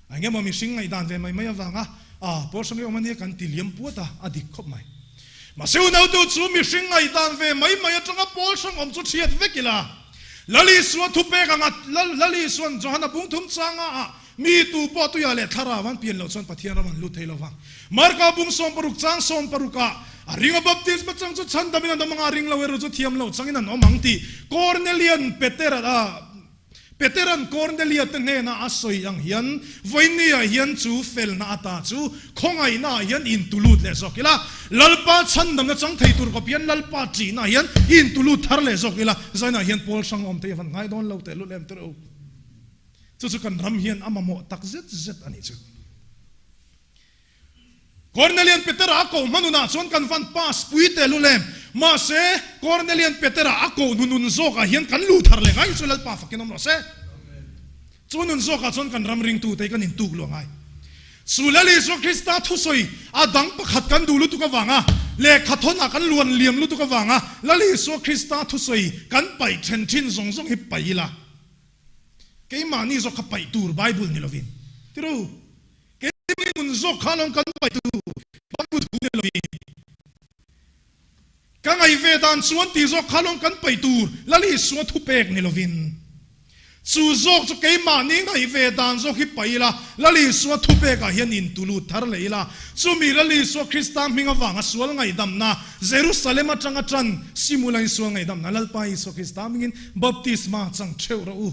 Engemaw mihring ngaihdan ve mai mai avanga a pawl hrang hi awm ania kan ti liam puat a, a dik khawp mai. Mahse unautu chu mihring ngaihdan ve mai mai atanga pawl hrang awm chu thiat vek ila. Lal Isua thupek anga Lal Isuan Johana bungthum changa ah. Mi tu pawh tuiah leh thlarau an pian loh chuan Pathian ram an lut thei lo vang. Marka bung 60 chang 60 ah, A ringa baptisma chang chu chhandamin an awm ang a, a ring lo erawh chu thiam loh changin an awm ang tih Kornelian Petera a Petera'n Kornelia te hnena a sawi ang hian, Vawinia hian chu felna ata chu khawngaihnaah hian intulut leh zawk ila, Lalpa chhandamna chang thei tur kawp hian Lalpa ṭihnaah hian intulut thar leh zawk ila, zainah hian pawl hrang awm thei a van ngai dawn lo teh lul em tirh u. Chu chu kan ram hian a mamawh tak zet zet a nih chu. Kornelian Petera a koh hmanunah chuan kan van pass pui teh lul em? Mahse, Kornelian Petera a koh hnunun zawkah hian kan luh thar leh ngai chu Lalpa fakin awm rawh se. Chu nun zawkah chuan kan ram ringtute hi kan intuk luah ngai. Chu Lal Isua Krista thusawi a dang pakhat kan duh lutuk avanga lehkhathawnah kan luan liam lutuk avanga Lal Isua Krista thusawi kan paih then thin zawng zawng hi paih ila keimahni zawk kha paih tur Bible ni lovin tiru. Keimah nun zawk kha lawng kan paih tu Bible thu ni lovin ka ngaih ve dan chuan tih zawk kha lawng kan paih tur Lal Isua thu pek ni lovin chu zawk chu keimahni ngaih ve dan zawk hi paih ila Lal Isua thu pekah hian intulut thar leh ila chumi Lal Isua Krista hming avanga sual ngaihdamna Jerusalem atanga tan simula in sual ngaihdamna Lalpa Isua Krista hmingin baptisma chang theuh rawh u.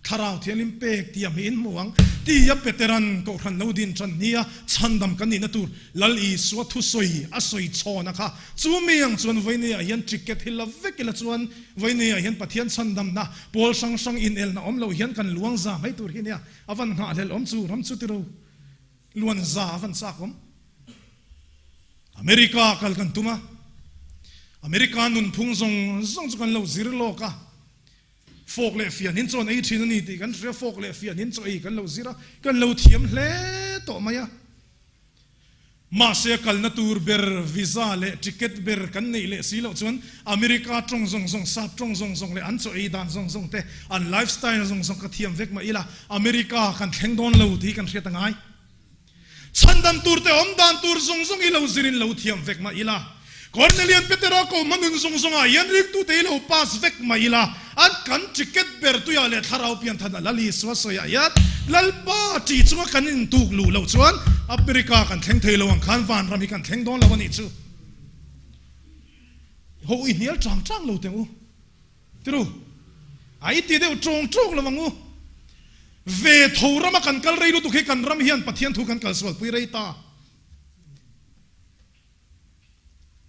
Thlarau Thianghlim pek tih a hmeh in hmu ang tia Peteran Kohhran lo din tan nia chhandam kan nihna tur Lal Isua thusawi a sawi chhawn a kha. Chu mi ang chuan Vawineia hian ticket hi la vek ila chuan Vawineia hian Pathian chhandamna pawl hrang hrang inelna awm lo hian kan luang za mai tur hi nia a van nghahhlelh awm chu ram chu tiro luan za a van chak awm. America kal kan tum a, America nunphung zawng zawng chu kan lo zir lawk a. Fawk leh fian in chawn ei thin a ni tih kan hria, fawk leh fian in chaw ei kan lo zir a, kan lo thiam hle tawh mai a. Mahse kalna tur ber visa leh ticket ber kan neih leh si loh chuan America tawng zawng zawng, sap tawng zawng zawng leh an chaw ei dan zawng zawng te, an lifestyle zawng zawng ka thiam vek mah ila America kan thleng dawn lo tih hi kan hriat a ngai. Chhandam tur te awm dan tur zawng zawng i lo zirin lo thiam vek mah ila, Cornelian Petera ko hmanun zawng zawngah hian ringtute i lo pass vek mah ila, an kan ticket ber tuiah leh thlarau pianthan a Lal Isua sawiah hian Lalpa ṭih chunga kan intuk luh loh chuan America kan thleng thei lo ang khan vanram hi kan thleng dawn lo a nih chu. Ho i hnial ṭang ṭang lo teh u. Tiru, a i ti deuh ṭawng ṭawng lo ang u. Ve tho rama kan kal rei lutuk hi kan ram hian Pathian thu kan kalsualpui rei ta.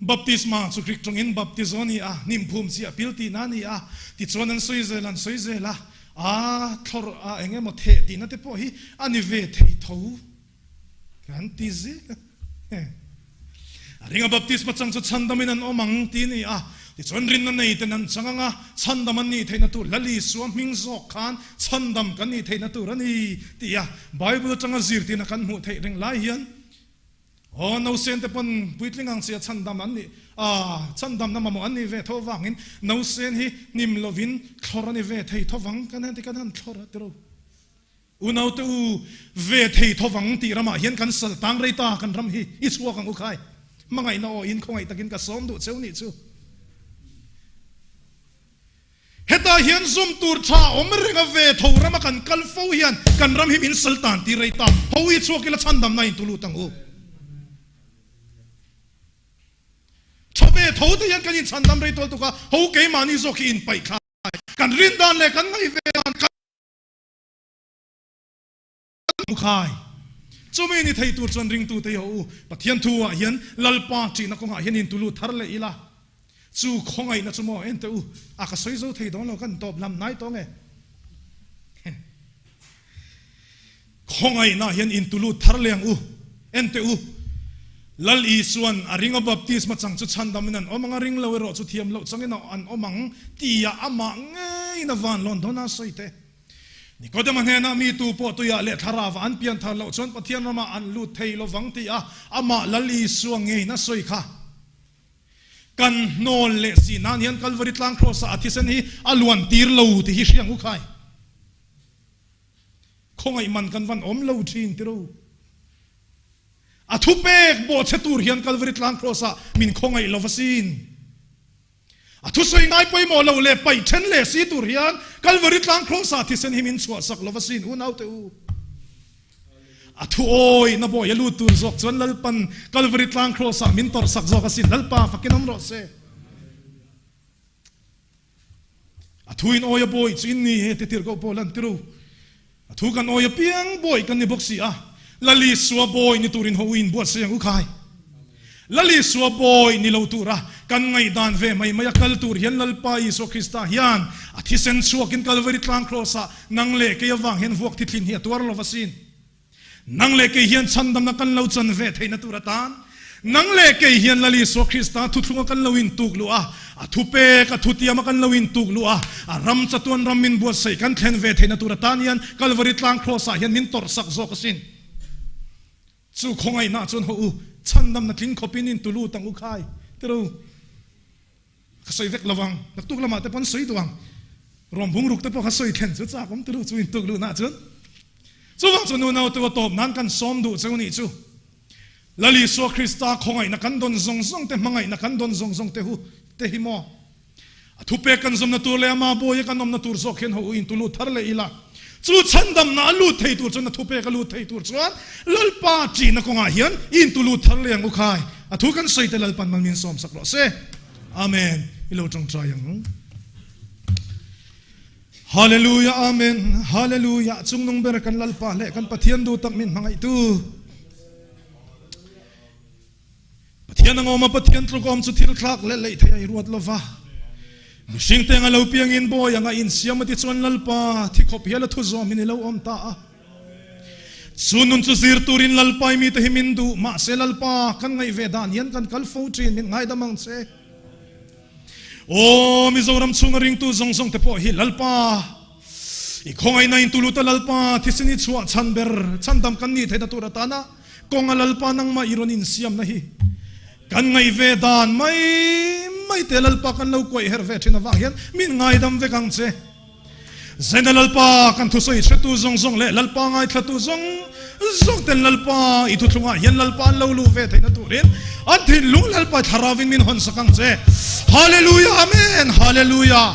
Baptisma chu Greek ṭawngin baptizo a ni a, hnimphum chi a pil tihna a ni a. Tichuan an sawi zel, an sawi zel a, a thlawrh a eng emaw theh tihna te pawh hi a ni ve thei tho. Kan ti zel a. A ringa baptisma chang chu chhandamin an awm ang ti ni a. Tichuan rinna nei ten an chang ang a, chhandam an nih theihna tur Lal Isua hming zawk khan chhandam kan nih theihna tur a ni ti a. Bible atanga zirtirna kan hmuh theih reng lai hian aw nausen te pawn puitling ang chia chhandam an nih a, chhandamna mamawh an nih ve tho avangin nausen hi hnim lovin thlawr a ni ve thei tho vang kan han ti kan han thlawr a tiro. Unaute u, ve thei tho vang tih ramah hian kan sal tang rei ta, kan ram hi i chhuak ang u khai. Hmangaihna aw in khawngaih takin ka sawm duh cheu nih chu. Hetah hian zum tur tha awm reng a ve tho rama kan kal fo hian kan ram hi min sal tan tir rei ta, ho i chhuak ila chhandamna in tu lut ang u. Tha ve tho te hian kan inchhandam rei tual tuk a, ho keimahni zawk hi inpaih thlai. Kan rin dan leh kan ngaih ve dan kan. Kan khai. Chumi ni thei tur chuan ringtute hi ho u, Pathian thu ah hian Lalpa ṭihna kawngah hian intu lut thar leh ila. Chu khawngaihna chu maw en teh u, a ka sawi zo thei dawn lo, kan tawp lam hnai tawh nge. Khawngaihna ah hian intu lut thar leh ang u, en teh u. Lal Isuan a ringa baptisma chang chu chhandamin an awm ang a, ring lo erawh chu thiam loh changin an awm ang tia amah ngeiin a van lawn dawn a sawi teh. Nikodema hnenah mi tu pawh tuiah leh thlarauah an pian thar loh chuan Pathian ramah an lut thei lovang tih a amah Lal Isua ngeiin a sawi kha. Kan hnawl leh si nan hian Kalvari tlang Kraws-ah a thisen hi a luan tir lo tih hi hriang u khai. Khawngaih man kan van awm lo thin tiro. A thupek bawhchhe tur hian Kalvari tlang Kraws-ah min khawngaih lo asin. A thusawi ngai pawimawh lo leh paih then leh si tur hian Kalvari tlang Kraws-ah thisen hi min chhuahsak lo asin unaute u. A thu awi na bawi a lut tur zawk chuan Lalpan Kalvari tlang kraws ah min tawrh sak zawk asin. Lalpa fakin awm rawh se. A thu in awi a bawi chu in ni he ti tirh koh pawh lan tir u. A thu kan awi apiang bawi kan ni bawk si a, Lalisua bawi ni turin ho u in buatsaih ang u khai. Lalisua bawi ni lo tura kan ngaihdan ve mai mai a kal tur hian Lalpa Isua Krista hian a thisen chhuakin Kalvari tlang kraws ah nang leh kei avang hian vuak thithlin hi a tuar lo asin. Nang leh kei hian chhandamna kan lo chan ve theihna tur atan, nang leh kei hian Lal Isua Krista thuthlunga kan lo intuk luh a, a thupek, a thutiama kan lo intuk luh a, a ram chatuan ram min buatsaih kan thlen ve theihna tur atan hian Kalvari tlang kraws-ah hian min tawrhsak zawk asin. Chu khawngaihna chuan haw u, chhandamna tling khawpin intu lut ang u khai, tirh u. Ka sawi vek lovang, naktuk lamah te pawn sawi duh ang. Rawm bung ruk te pawh kha sawi thlen chu chak awm turu chu intuk luhna chuan. Chuvang chu nunau tu a tawp nan kan sawm duh cheu nih chu. Lal Isua Krista khawngaihna kan dawn zawng zawng te hmangaihna kan dawn zawng zawng te hu te hi maw. A thupek kan zawmna tur leh ama bawi a kan awmna tur zawk hian ho u intu lut thar leh ila. Chu chhandamna a lut thei tur chuan a thupek a lut thei tur chuan Lalpa ṭihna kawngah hian i intu lut thar leh ang u khai. A thu kan sawi te Lalpan man min sawm sak rawh se. Amen. I lo ṭangṭai ang. Hallelujah Amen. Hallelujah. Chungnung ber kan Lalpa leh kan Pathian duh tak min hmangaihtu. Pathian ang awma Pathian tluk awm chu thil thlak leh leih theih a i ruat lova. Mihring te anga lo piangin bawi anga insiam a ti chuan Lalpa thi khawp hial a thu zawmin i lo awm ta a. Chu nun chu zir turin Lalpa i mite hi min duh, mahse Lalpa kan ngaih ve dan hian kan kal fo thin, min ngaidam ang che. Aw Mizoram chhunga ringtu zawng zawng te pawh hi Lalpa i khawngaihna in tuluta Lalpa thisen i chhuah chhan ber chhandam kan nih theihna tur atana Kawnga Lalpa nangmah i rawn insiamna hi kan ngaih ve dan mai mai te Lalpa kan lo kuaih herh ve thin avang hian min ngaidam vek ang che. Zaina Lalpa kan thusawi hretu zawng zawng leh Lalpa ngaithlatu zawng zawng ten Lalpa i thuthlungah hian Lalpa an lo luh ve theihna turin an thinlung Lalpa thlaravin min hawnsak ang che. Hallelujah Amen Hallelujah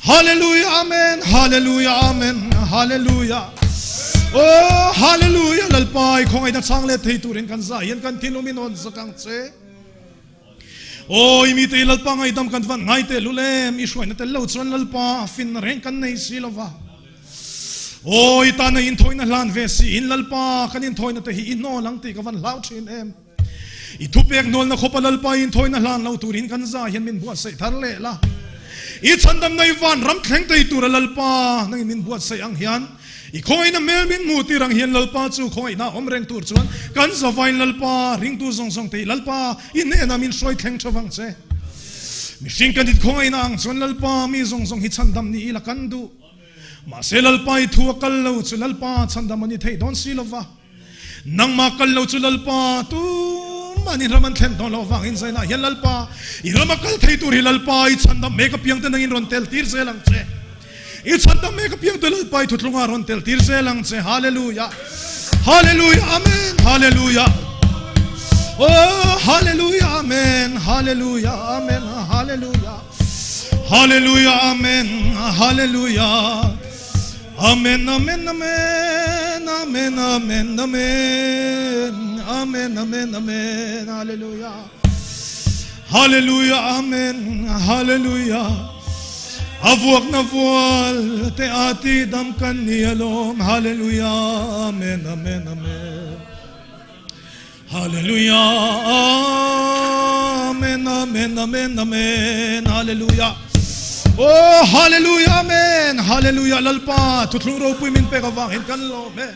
Hallelujah Amen Hallelujah Amen Hallelujah Oh Hallelujah Lalpa i khawngaihna chhang let thei turin kan zah hian kan thinlung min hawnsak ang che. Aw i mite i Lalpa ngaihdam kan van ngai teh lul em, i hruaina tel lo chuan Lalpa finna reng kan nei si lova. Aw i tana inthawina hlan ve si in Lalpa kan inthawina te hi i hnawl ang tih ka van hlau thin em. I thupek hnawlna khawpa Lalpa i inthawina hlan lo turin kan za hian min buatsaih thar leh la. I chhandamna i van ram thleng thei tura Lalpa nangin min buatsaih ang hian I khawngaihna hmel min hmuh tir ang hian Lalpa chu khawngaihna awm reng tur chuan kan zavain Lalpa ringtu zawng zawng te Lalpa i hnenah min hruai thleng tha vang che. Mihring kan inkhawngaihna ang chuan Lalpa mi zawng zawng hi chhandam ni ila kan duh. Mahse Lalpa i thu a kal lo chu Lalpa chhandam a ni thei dawn si lova. Nangmah kal lo chu Lalpa tumah ni ram an thlen dawn loh avangin zainah hian Lalpa i rama kal thei tur hi Lalpa i chhandam mek apiang te nangin rawn tel tir zel ang che. I chhandam mek apiang te Lalpa i thuthlungah rawn tel tir zel ang che. Hallelujah. Hallelujah. Amen. Hallelujah. Oh, hallelujah. Amen. Hallelujah. Amen. Hallelujah. Hallelujah. Amen. Hallelujah. Amen Amen Amen Amen Amen Amen Amen Amen Amen Hallelujah Hallelujah Amen Hallelujah A vuak na vual te a ti dam kan ni alawm Hallelujah Amen Amen Amen Hallelujah Amen Amen Amen Amen Hallelujah Oh Hallelujah Amen Hallelujah Lalpa thuthlung ropui min pek avang hian kan lawm e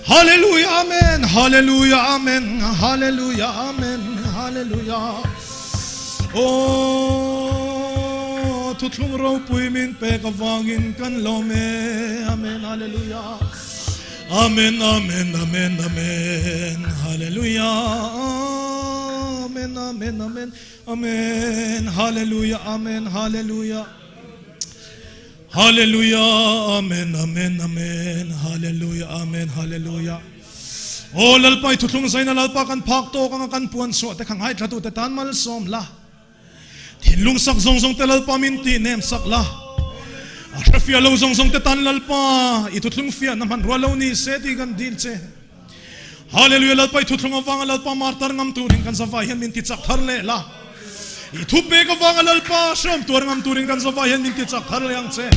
Hallelujah Amen Hallelujah Amen Hallelujah Amen Hallelujah Oh thuthlung ropui min pek avangin kan lawm e Amen Hallelujah Amen Amen Amen Amen Hallelujah Amen Amen Amen Amen Hallelujah Amen Hallelujah Hallelujah Amen Amen Amen Hallelujah Amen Hallelujah Aw Lalpa i thuthlung zaina Lalpa kan phak tawk anga kan puan chhuah te kha ngaithla te tan malsawm la. Thinlung sak zawng zawng te Lalpa min tih nem sak la. A hrefiah lo zawng zawng te tan Lalpa i thuthlung fiahna hmanrua lo ni se tih kan dil che. Hallelujah Lalpa i thuthlung avanga Lalpa martar ngam turin kan zavai hian min ti chak thar leh la. I thu pek avanga Lalpa hreawm tuar ngam turin kan zavai hian min ti chak thar leh ang che.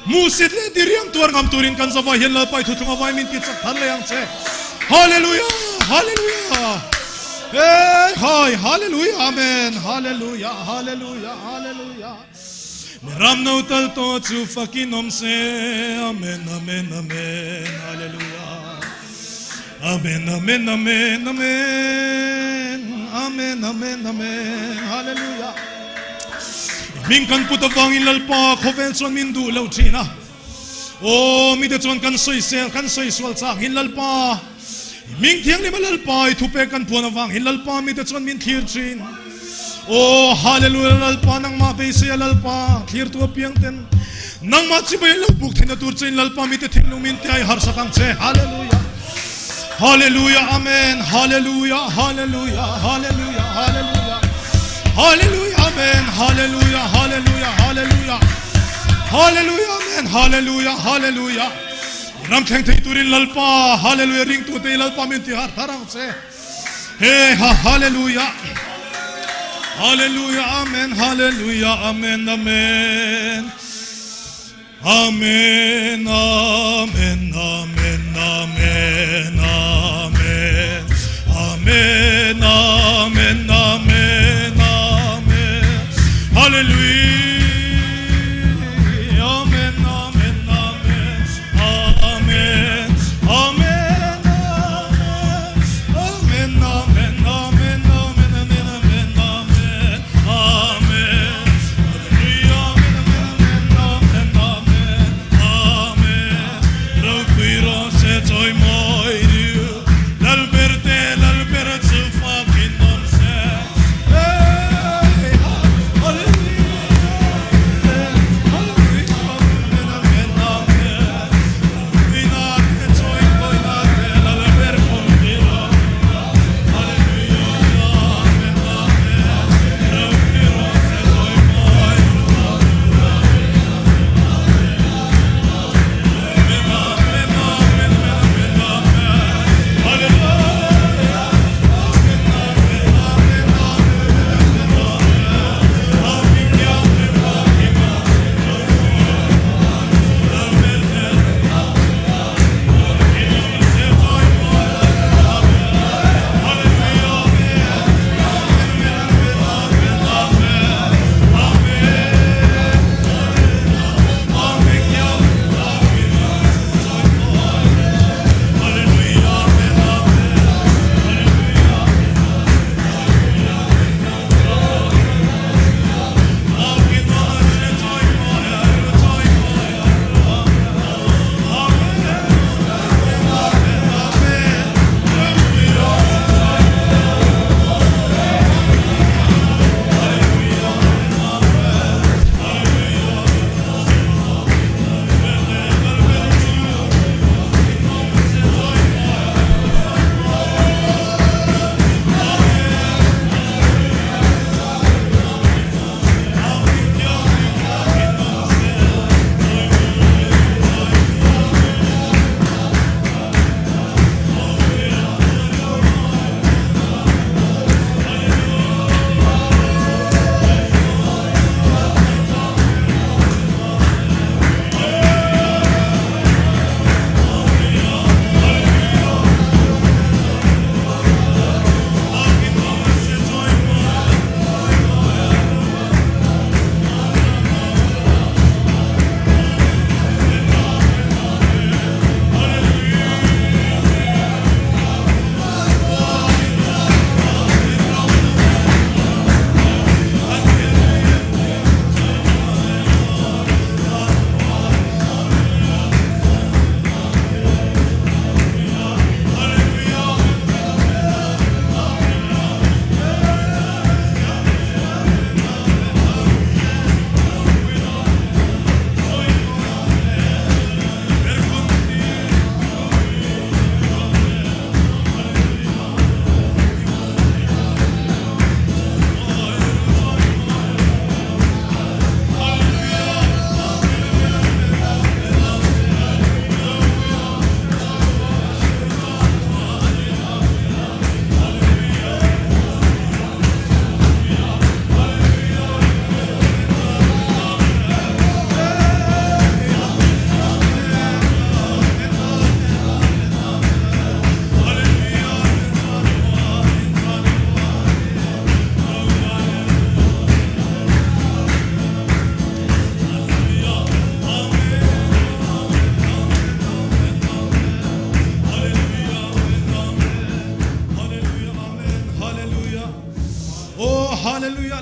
Muhsit leh diriam tuar ngam turin kan zavai hian Lalpa i thuthlung avai min ti chak thar leh ang che. Hallelujah! Hallelujah! Hey hai! Hallelujah! Amen! Hallelujah! Hallelujah! Hallelujah! Mi ram no tal tawh chu fakin awm se. Amen! Amen! Amen! Hallelujah! Amen! Amen! Amen! Amen! Amen! Amen! Amen! Hallelujah! Hming kan put avangin Lalpa khawvel chuan min duh lo thin a. Aw, mite chuan kan sawisel, kan sawisual chak hin Lalpa. Hming thianghlim a Lalpa i thupek kan puan avang hin Lalpa mite chuan min thlir thin. Aw, Hallelujah Lalpa nangmah beisei a Lalpa thlirtu apiang ten nangmah chibai an lo buk theihna tur chein Lalpa mite thinlung min tiai harsak ang che. Hallelujah. Hallelujah Amen Hallelujah Hallelujah Hallelujah Hallelujah Hallelujah Amen Hallelujah Hallelujah Hallelujah Hallelujah Amen Hallelujah Hallelujah Ram thleng thei turin Lalpa Hallelujah ringtu te Lalpa min ti har thar ang che He ha Hallelujah Hallelujah Amen Hallelujah Amen Amen Amen Amen Amen Amen Amen Amen Amen Amen Amen Hallelujah Amen Amen Amen Amen Amen Amen Amen Amen Amen Amen Amen Amen Amen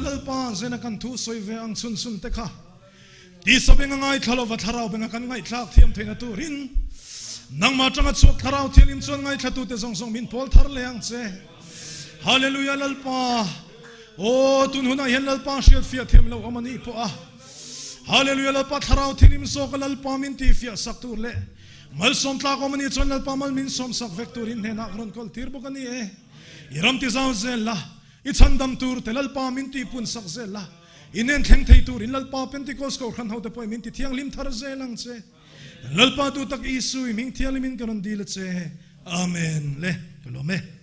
Hallelujah Lalpa zena kan thu sawi ve ang chhun chhun te kha tisa benga ngaithla lova thlarau benga kan ngaihthlak thiam theihna turin nangmah atanga chhuak thlarau thianghlim chuan ngaithlatute zawng zawng min pawl thar leh ang che. Hallelujah Lalpa aw tun hunah hian Lalpa hriat fiah thiam lo awm a nih pawh a Hallelujah Lalpa thlarau thianghlim zawka Lalpa min tihfiah sak tur leh Malsawm tlak awm a nih chuan Lalpa mal min sawm sak vek turin hnenah ka rawn kawl tir bawk a ni e. I ram ti zau zel la, i chhandam tur te Lalpa min tih pun sak zel la, i nen thleng thei turin Lalpa Pentecost Kohhran hote pawhin min ti thianghlim thar zel ang che. Kan Lalpa duh tak Isu i hming thianghlimin ka rawn dil a che. Amen. Le, ka lawm e.